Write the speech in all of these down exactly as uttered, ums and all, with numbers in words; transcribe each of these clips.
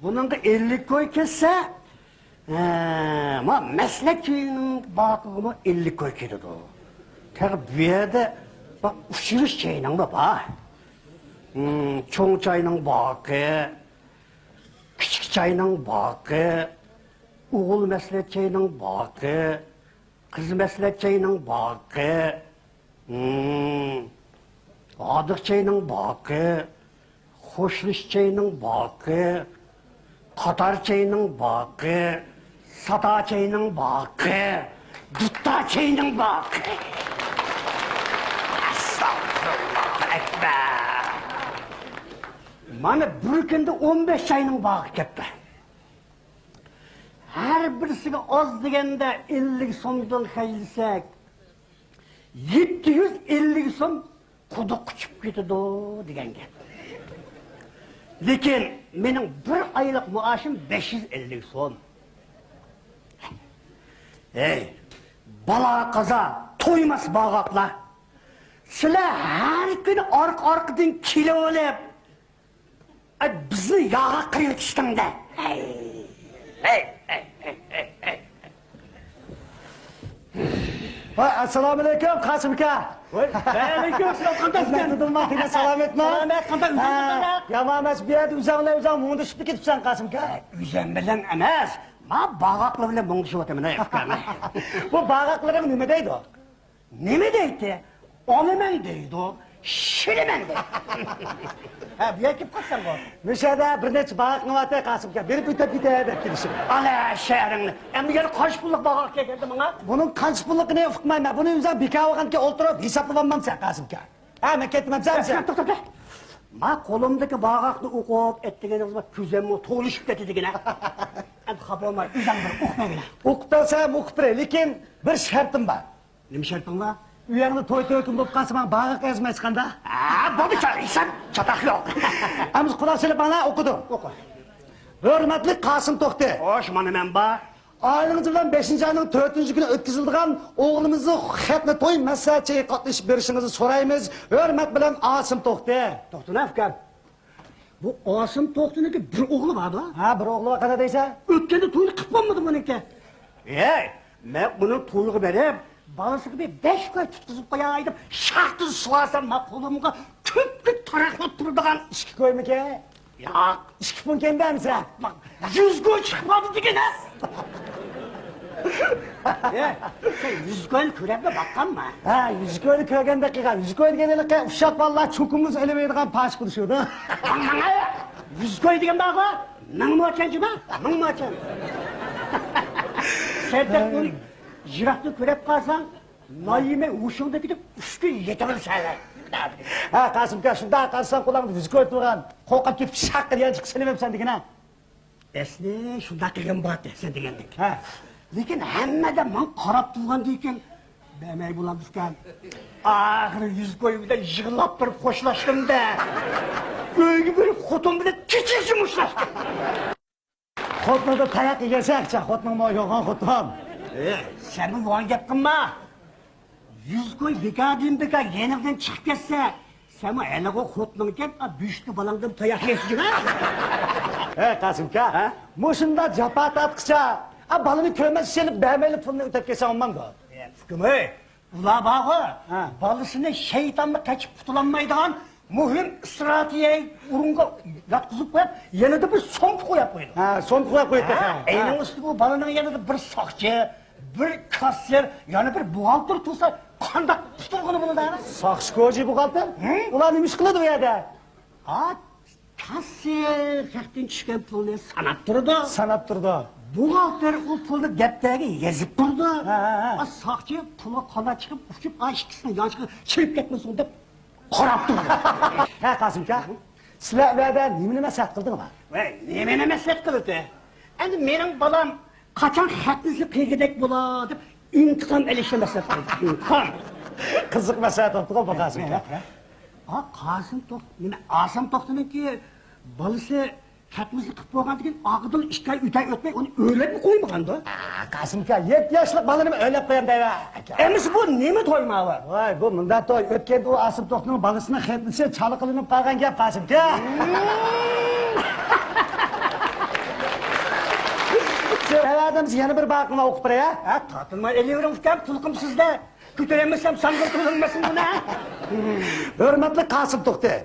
بۇنىڭغا ئەللىك كوي كەتسە، ھە، ما مەسلەك چېيىنىڭ باغىغىمۇ ئەللىك كوي كېتىدۇ. تېخى بۇ يەردە، باق، ئۇچرىش چېيىنىڭمۇ بار. ھىم، چوڭ چاينىڭ باغى، كىچىك چاينىڭ باغى، ئوغۇل مەسلەك چاينىڭ باغى، قىز مەسلەك چاينىڭ باغى، ھىم، ھادىق چاينىڭ باغى، خوشلىشىش چاينىڭ باغى، قاتار چاينىڭ باغى، ساتا چاينىڭ باغى، دۇتتا چاينىڭ باغى. ئەستەغپىرۇللاھ ئەكبەر. مانا بىر كۈندە ئون بەش چاينىڭ باغى كەتتى. ھەر بىرسىگە ئاز دېگەندە ئەللىك سومدىن خەجلىسەك، يەتتە يۈز ئەللىك سوم قۇدۇققا چۈشۈپ كېتىدۇ دېگەن گەپ. لېكىن مېنىڭ بىر ئايلىق مائاشىم بەش يۈز ئەللىك سوم. ھەي، بالا قازا تويماس باغاقلار! سىلەر ھەر كۈنى ئارقا-ئارقىدىن كېلىۋېلىپ، ئە، بىزنى ياغا قىلىۋېتىشتىڭدە. ھەي، ھەي، ھەي، ھەي، ھەي، ھەي. ۋاي، ئەسسالامۇئەلەيكۇم، قاسىم ئاكا. ۋاي، ۋەئەلەيكۇم ئەسسالام، قانداقسەن؟ خىزمەتتىمۇ، سالامەتمۇ؟ سالامەت، قانداق، ھە، ئۆزۈڭ قانداق؟ يامان ئەمەس، بۇ يەردە ئۆزۈڭ بىلەن ئۆزۈڭ مۇڭدىشىپ كېتىپسەن، قاسىم ئاكا. ئۆزۈم بىلەن ئەمەس، ما باغاقلار بىلەن مۇڭدىشىۋاتىمەن، ئەي ئۇكام. بۇ باغاقلىرىڭ نېمە دەيدۇ؟ نېمە دەيتتى؟ ئالىمەن دەيدۇ، شىلىمەن دەيدۇ. ھە، بۇ يەرگە كېلىپ قالساڭغۇ. مۇشۇ يەردە بىر نەچچە باغاقنى ئەۋەتەي، قاسىم ئاكا، بېرىپ ئۆتۈپ كېتەي دەپ كېلىشىم. ئالە شەھىرىڭنى. ئەمدى يەنە قانچە پۇللۇق باغاق كەلدى ماڭا؟ بۇنىڭ قانچە پۇللۇقىنى ئۇقمايمەن. بۇنى ئۆزۈڭ بىكار بولغانكەن ئولتۇرۇپ ھېسابلىۋالمامسەن، قاسىم ئاكا. ھە، مەن كەتتىم، سەن، سەن. توختا، توختا. ما قولۇمدىكى باغاقنى ئوقۇپ ئەتىگىنىڭىزمۇ كۆزۈممۇ توۋلىشىپ كېتىدىكەن. ئەمدى خاپا بولما، ئۆزۈڭ بىر ئوقۇپ بەرگىنە. ئوقۇپ بەرسەم ئوقۇپ بېرەي، لېكىن بىر شەرتىم بار. نېمە شەرتىڭ بار؟ ئۆيۈڭدە توي تۆكۈن بولۇپ قالسا، ماڭا باغاق ئەرزىمەي چىققاندا. ھە، بولدى، چا-، ھېساب چاتاق يوق. ئەمىسە قۇلاق سېلىپ ماڭا ئوقۇدۇم. ئوقۇ. ھۆرمەتلىك قاسىم توختى. خوش، مانا مەن بار. ئائىلىڭىز بىلەن بەشىنچى ئاينىڭ تۆتىنچى كۈنى ئۆتكۈزۈلىدىغان ئوغلىمىزنىڭ خەتنە توي مەسلىھەت چېيىگە قاتنىشىپ بېرىشىڭىزنى سورايمىز. ھۆرمەت بىلەن، ئاسىم توختى. توختىلا ئۇكام. بۇ ئاسىم توختىنىڭكى بىر ئوغلى بار-دە. ھە، بىر ئوغلى بار، قانداق دەيسەن؟ ئۆتكەندە توينى قىلىپ بولمىدى بۇنىڭكى. ھەي، مەن ئۇنىڭ تويىغا بېرىپ، بالىسىغا بىر بەش كوي تۇتقۇزۇپ قوياي دەپ شارتىدا سۇۋارسام، ما قولۇمغا كۆپۈك تاراقلاپ تۇرىدىغان. ئىككى كويمىكى؟ ياق. ئىككى پۇڭ كەمدە ئەمىسە؟ يۈز كوي چىقىپ قالدى دېگىنە. ئە، سەن يۈز كوينى كۆرەمدە باققانما؟ ھە، يۈز كوينى كۆرگەندەك قىلغان. يۈز كوي دېگەن ھېلىقى ئۇششاق بالىلار چوقۇممۇ ئېلىۋېرىدىغان پاش پۇل شۇ-دە. ماڭا يۈز كوي دېگەن بارغۇ، مىڭ موچەن جۇما، مىڭ موچەن. سەن دەپ بۇنى يىراقتىن كۆرۈپ قالساڭ، نايىمەي ھوشۇڭدىن كېتىپ ئۈچ كۈن يېتىۋالىسەن. ھە، قاسىم ئاكا، شۇنداق قارىساڭ قولۇڭدا يۈز كوي تۇرغان. قورقۇپ كېتىپ شاققىدە يانچۇققا سېلىۋەپسەن دېگىنە. ئەسلى شۇنداق قىلغىن بارتى سەن دېگەندەك. ھە. لېكىن ھەممە ئادەم ماڭا قاراپ تۇرغاندىكىن، بەرمەي بولامدىكەن. ئاخىرى يۈز كوي بىلەن يىغلاپ بېرىپ خوشلاشتىم-دە. ئۆيگە بېرىپ خوتۇن بىلەن كېچىچە مۇشتلاشتىم. خوتۇندا تاياق يېگەنسەن، خوتۇنۇڭمۇ يوغان خوتۇن. ئە، سەنمۇ يوغان گەپ قىلما. يۈز كوي بىكاردىن بىكار يېنىڭدىن چىقىپ كەتسە، سەنمۇ ھېلىقى خوتۇنۇڭكەن، ئا، بۈشتى بالاڭدىن تاياق يەيسىز جۇما. ھە، قاسىم ئاكا. ھە؟ مۇشۇنداق جاپا تارتقىچە، ئا، بالىنى كۆرمەس ئىشەنىپ بەرمەيلا پۇلنى ئۆتەپ كەتسە بولمامدۇ؟ ئە، ئۇكام ئەي، ئۇلار بارغۇ، ھە، بالىسىنى شەيتاننى قېچىپ قۇتۇلالمايدىغان مۇھىم ئىستراتېگىيە ئورۇنغا ياتقۇزۇپ قويۇپ، يېنىدا بىر سومكا قويۇپ قويىدۇ. ھە، سومكا قويۇپ قويۇپتۇ. ھە، ھە. ئەينىڭ ئۈستىگە ئۇ بالىنىڭ يېنىدا بىر ساقچى، بىر كاسسىر، يەنە بىر بوغالتىر تۇرسا، قانداق قۇتۇلغىلى بولىدۇ ئەمەس؟ ساقچى كوجى بوغالتىر؟ ھە؟ ئۇلار نېمە ئىش قىلىدۇ ئۇ يەردە؟ ھە، كاسسىر خەقتىن چۈشكەن پۇلنى ساناپ تۇرىدۇ. ساناپ تۇرىدۇ. بوغالتىر ئۇ پۇلنى دەپتەرگە يېزىپ تۇرىدۇ. ھە، ھە، ھە. ئا، ساقچى پۇلغا قالا چىقىپ، ئۇچۇپ، ئا، ئىككىسىنىڭ يانچۇقىغا چىرىپ كەتمىسۇن دەپ قاراپ تۇرىدۇ. ھە، قاسىم ئاكا، سىلەر ئۇ يەردە نېمىنى مەسلىھەت قىلدىڭلار؟ ۋەي، نېمىنى مەسلىھەت قىلدى؟ ئەمدى مېنىڭ بالام قاچان خەتنىسى قىلغۇدەك بولا دەپ ئىنتىقام ئېلىشنى مەسلىھەت قىلدى. ئىنتىقام. قىزىق مەسلىھەت بوپتۇغۇ بۇ، قاسىم ئاكا. ھە، ھە. ئا، قاسىم توخ-، نېمە، ئاسىم توختىنىڭكى بالىسى خەتنىسى قىلىپ بولغاندىن كېيىن ئارقىدىن ئىككى ئاي، ئۈچ ئاي ئۆتمەي ئۇنى ئۆيلەپمۇ قويمىغاندۇ. ئا، قاسىم ئاكا، يەتتە ياشلىق بالىنىمۇ ئۆيلەپ قويامدۇ ئەمىسە بۇ نېمە توي ماۋۇ؟ ۋاي، بۇ مۇنداق توي. ئۆتكەندە ئۇ ئاسىم توختىنىڭ بالىسىنىڭ خەتنىسى چالا قىلىنىپ قالغان گەپ، قاسىم ئاكا. يەنە بىر بارقىڭلار ئوقۇپ بېرەي، ھە؟ ھە، تارتىنماي ئېلىۋېرىڭ ئۇكام، تۇلقۇم سىزدە. كۆتۈرەلمىسەم ساڭغىلتىپ ئۆلمەسمۇ بۇنى. ھۆرمەتلىك قاسىم توختى.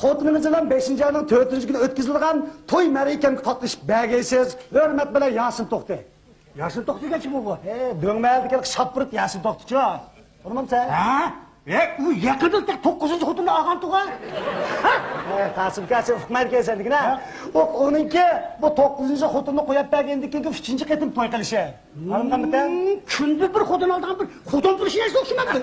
خوتۇنىڭىز بىلەن بەشىنچى ئاينىڭ تۆتىنچى كۈنى ئۆتكۈزۈلىدىغان توي مەرىكەمگە قاتنىشىپ بەرگەيسىز. ھۆرمەت بىلەن ياسىن توختى. ياسىن توختى دېگەن كىم ئۇ؟ ھە، دۆڭمەھەللىدىكى شاپپۇرت ياسىن توختىچۇ. ئۇنىمامسەن؟ ھە؟ ھە، ئۇ يېقىندا تېخى توققۇزىنچى خوتۇننى ئالغانتۇغۇ. ھە، قاسىمكا، سەن ئۇقمايدىكەنسەن دېگىنە. ھە؟ ئۇ، ئۇنىڭكى بۇ توققۇزىنچى خوتۇننى قويۇپ بەرگەندىن كېيىنكى ئۈچىنچى قېتىم توي قىلىشى. ئاڭلىدىڭمىكەن؟ كۈندە بىر خوتۇن ئالىدىغان بىر خوتۇن پۇرۇشى نەرسە ئوخشىمامدۇ؟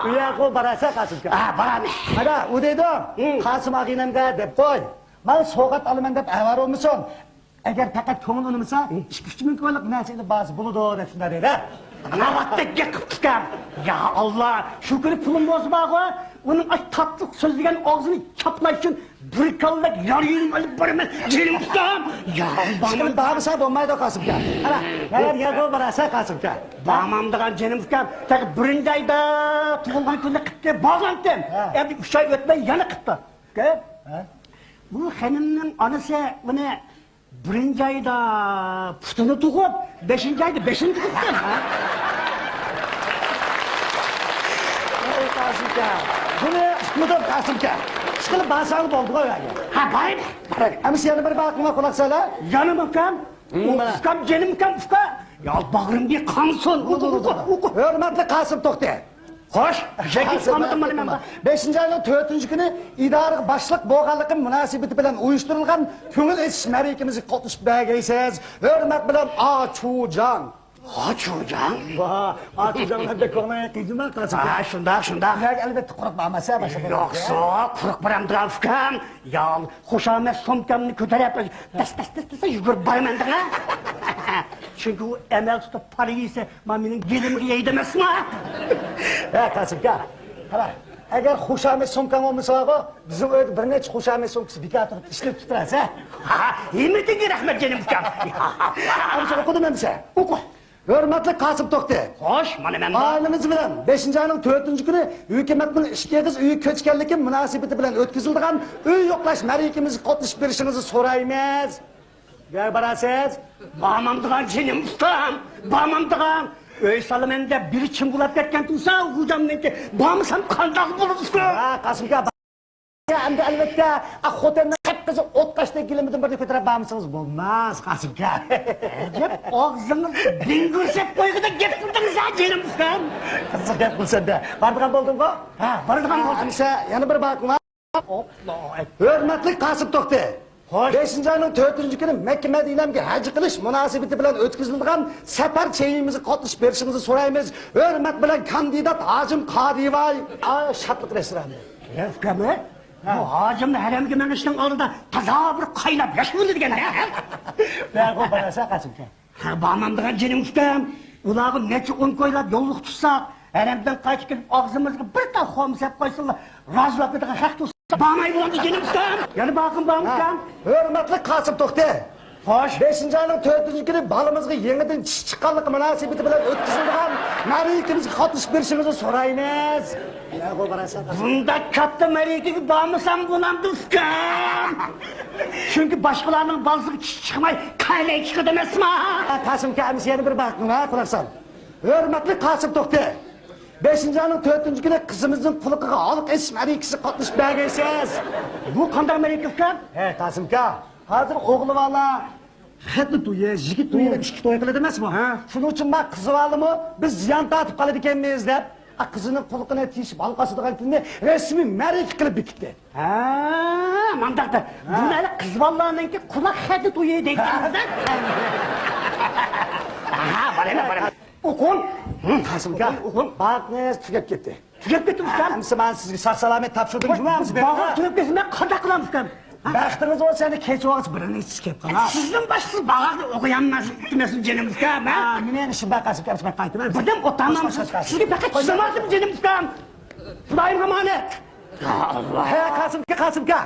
ئۇ ياققا بارارسەن، قاسىمكا. ھە، بارامەن. ئانا، ئۇ دەيدۇ، ھە. قاسىم ئاغىنەمگە دەپ قوي. مانا سوۋغات ئالىمەن دەپ ئەۋەر بولمىسۇن. ئەگەر پەقەت كۆڭۈل ئۇنىمىسا، ئىككى-ئۈچ مىڭ كويلۇق نەرسە ئېلىپ بارسا بولىدۇ دەپ شۇنداق دەيدۇ. ناۋاتتەك گەپ قىپتىكەن. يا ئاللا، شۇ كۈنى پۇلۇم بولسا بارغۇ، ئۇنىڭ ئاش تاتلىق سۆزلىگەن ئاغزىنى چاپلاش ئۈچۈن بىر كاللەك يار يېرىم ئېلىپ بارىمەن، جېنىم ئۇكام. يا ئاللا. ئىشقىلىپ بارمىسا بولمايدۇ، قاسىمكا. قارا، ھەر يەرگە بارارسەن، قاسىمكا. بارمامدىغان جېنىم ئۇكام، تېخى بىرىنچى ئايدا تۇغۇلغان كۈنى قىپتى، بارغانتىم. ھە. ئەمدى ئۈچ ئاي ئۆتمەي يەنە قىپتى. كۆر. ھە. بۇ خېنىمنىڭ ئانىسى ئۇنى بىرىنچى ئايدا پۇتىنى تۇغۇپ، بەشىنچى ئايدا بېشىنى تۇغۇپتۇ. ئەي قاسىمكا، بۇنى ئۇقمىدىم قاسىمكا. ئىشقىلىپ بارساڭ بولدىغۇ ئۆيگە. ھە، بارايلى، بارايلى. ئەمىسە يەنە بىر بارقىڭلار قۇلاق سال، ھە؟ يەنە ئۇكام؟ ھە، مانا. ئۇكام، جېنىم ئۇكام، ئۇكا. يا باغرىم بىر قانسۇن. ئۇكا، ئۇكا، ئۇكا. ھۆرمەتلىك قاسىم توختى. خوش، يەكۈن قالمىدىم مانا مەن. بەشىنچى ئاينىڭ تۆتىنچى كۈنى ئىدارىگە باشلىق بولغانلىقىم مۇناسىۋىتى بىلەن ئۇيۇشتۇرۇلغان كۆڭۈل ئېچىش مەرىكىمىزگە قاتنىشىپ بەرگەيسىز. ھۆرمەت بىلەن، ئاچۇجاڭ. ئاچۇجاڭ؟ ۋاھ، ئاچۇجاڭ دەپ كۆڭلۈڭ قىيدىما، قاسىم؟ ھە، شۇنداق، شۇنداق. ئەلۋەتتە، قۇرۇق بارماسا، باشقا. يوقسۇ، قۇرۇق بارامدىغان ئۇكام. يا، خۇشامەت سومكامنى كۆتۈرۈپ، تەس، تەس، تەس، تەس يۈگۈرۈپ بارىمەن دەڭە. چۈنكى ئۇ ئەمەل تۇتۇپ پارا يېسە، مانا مېنىڭ گېلىمگە يەيدۇ ئەمەسمۇ؟ ھە، قاسىمكا، قارا، ئەگەر خۇشامەت سومكاڭ بولمىسا بارغۇ، بىزنىڭ ئۆيدە بىر نەچچە خۇشامەت سومكىسى بىكار تۇرۇپ ئىشلىتىپ تۇرىسەن. ھە، ھىممىتىڭگە رەھمەت، جېنىم ئۇكام. ئەمىسە ئوقۇدۇم ئەمىسە. ئوقۇ. ھۆرمەتلىك قاسىم توختى. خوش، مانا مەن بار. ئائىلىمىز بىلەن بەشىنچى ئاينىڭ تۆتىنچى كۈنى ھۆكۈمەتنىڭ ئىككى ئېغىز ئۆيگە كۆچكەنلىكى مۇناسىۋىتى بىلەن ئۆتكۈزۈلىدىغان ئۆي يوقلاش مەرىكىمىزگە قاتنىشىپ بېرىشىڭىزنى سورايمىز. نەگە باراسىز؟ بارمامدىغان جېنىم ئۇكام، بارمامدىغان. ئۆي سالىمەن دەپ بىرى چىڭ بولاپ كەتكەن تۇرسا، خوجامنىڭكى بارمىسام قانداق بولىدۇ؟ ھە، قاسىمكا، ئەمدى ئەلۋەتتە، ئا، خوتەننىڭ قىپقىزىل ئوتقاشتەك گىلىمىدىن بىرنى كۆتۈرۈپ بارمىسىڭىز بولماس، قاسىمكا. ئەجەب، ئاغزىڭىزنى دىڭگۈرسەپ قويغۇدەك گەپ قىلدىڭىز ھە، جېنىم ئۇكام. قىزىق گەپ قىلسەن دە. بارىدىغان بولدۇڭغۇ؟ ھە، بارىدىغان بولدۇم. ئەمىسە يەنە بىر بارقىڭلار. ھۆرمەتلىك قاسىم توختى. خوش. بەشىنچى ئاينىڭ تۆتىنچى كۈنى مەككە مەدىنەمگە ھەج قىلىش مۇناسىۋىتى بىلەن ئۆتكۈزۈلىدىغان سەپەر چېيىمىزگە قاتنىشىپ بېرىشىڭىزنى سورايمىز. ھۆرمەت بىلەن، كاندىدات ھاجىم قادىۋاي. ئا، شادلىق رەستورانى. ئۇكام، بۇ ھاجىمنى ھەرەمگە مېڭىشنىڭ ئالدىدا تازا بىر قايناپ ياش بولىدىكەن ھە؟ بەرغۇ باراسا قاسىمكا. ھە، بارمامدىغان جېنىم ئۇكام. ئۇلارغا نەچچە ئون كويلاپ يوللۇق تۇتساق، ھەرەمدىن قايتىپ كېلىپ ئاغزىمىزغا بىر تال خورما سېلىپ قويسىلا، رازىلاپ كېتىدىغان خەق تۇرسا، بارماي بولامدۇ جېنىم ئۇكام؟ يەنە بارقىم بارمۇ ئۇكام؟ ھۆرمەتلىك قاسىم توختى. خوش. بەشىنچى ئاينىڭ تۆتىنچى كۈنى بالىمىزغا يېڭىدىن چىش چىققانلىقى مۇناسىۋىتى بىلەن ئۆتكۈزۈلىدىغان مەرىكىمىزگە قاتنىشىپ بېرىشىڭىزنى سورايمىز. بۇنداق كاتتا مەرىكىگە بارمىسام بولامدۇ ئۇكام؟ چۈنكى باشقىلارنىڭ بالىسىغا چىش چىقماي قەلەي چىقىدۇ ئەمەسما؟ قاسىم ئاكا، ئەمىسە يەنە بىر بارقىڭ ھە، قۇلاق سال. ھۆرمەتلىك قاسىم توختى. بەشىنچى ئاينىڭ تۆتىنچى كۈنى قىزىمىزنىڭ قۇلىقىغا ھالقا ئېسىش مەرىكىسىگە قاتنىشىپ بەرگەيسىز. بۇ قانداق مەرىكە ئۇكام؟ ھە، قاسىم ئاكا، ھازىر ئوغلىۋالا خەتنە تويى، يىگىت تويى دەپ ئىككى توي قىلىدۇ ئەمەسمۇ؟ ھە. شۇنىڭ ئۈچۈن ما قىزىۋالىمۇ بىز زىيان تارتىپ قالىدىكەنمىز دەپ، قىزىنىڭ قۇلىقىنى تېشىپ ھالقا ئاسىدىغان كۈننى رەسمىي مەرىكە قىلىپ بېكىتتى. ھە، مانداقتا. ھە. بۇنى ھېلى قىزىۋاللارنىڭكى قۇلاق خەتنە تويى دەيدىكەنمىز-دە. ھە، بارايلى، بارايلى. ئوقۇڭ. قاسىم ئاكا، ئوقۇڭ، ئوقۇڭ. بارقىڭىز تۈگەپ كەتتى. تۈگەپ كەتتى ئۇكام. ئەمىسە مەن سىزگە ساق-سالامەت تاپشۇردۇم جۇمۇ ئەمىسە. باغاق تۈگەپ كەتسە مەن قانداق قىلام ئۇكام؟ ھە؟ بەختىڭىز بولسا يەنە كەچ ۋاقىت بىرىنى ئىچىپ كەپ قالا. سىزدىن باشقىسى باغاقنى ئوقۇيالماس ئىككىمىزنى جېنىم ئۇكام، ھە؟ ھە، مېنىڭ ئىشىم بار قاسىم ئاكا، مەن قايتىمەن. بىردەم ئوتامام. سىزگە پەقەت چىدىماسىم جېنىم ئۇكام. خۇدايىم ئامانەت. يا ئاللا. ھە، قاسىم ئاكا، قاسىم ئاكا.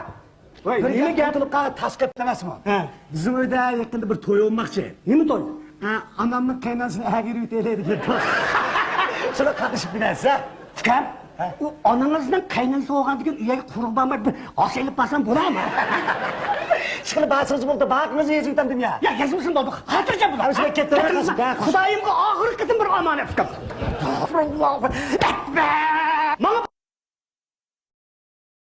ۋاي، نېمە گەپ؟ قۇتۇلۇپ قال، تاس قېپىپ ئەمەسمۇ؟ ھە. بىزنىڭ ئۆيدە يېقىندا بىر توي بولماقچى. نېمە توي؟ ھە، ئانامنىڭ قېيىنئانىسىنى ئەگىرىۋېتەيلى دېگەن توي. شۇنى قاتنىشىپ بىلەسىز ھە؟ ئۇكام، ئۇ ئانىڭىزنىڭ قەينىنى سوغاندىكىن ئۆيگە قۇرۇق بارماي بىر ئاش ئېلىپ بارسام بولامۇ؟ ئىشقىلىپ بارسىڭىز بولدى، باقىڭىز يېزىۋېتەمدىم يا. يا، يېزىۋېتسۇن بولدى، خاتىرجەم بولۇڭ. ھە، شۇنداق كەتتىڭىز. خۇدايىمغا ئاخىرقى قېتىم بىر ئامانەت تۇتۇپ. ئەستەغپۇرۇللاھ. ئەكبەر.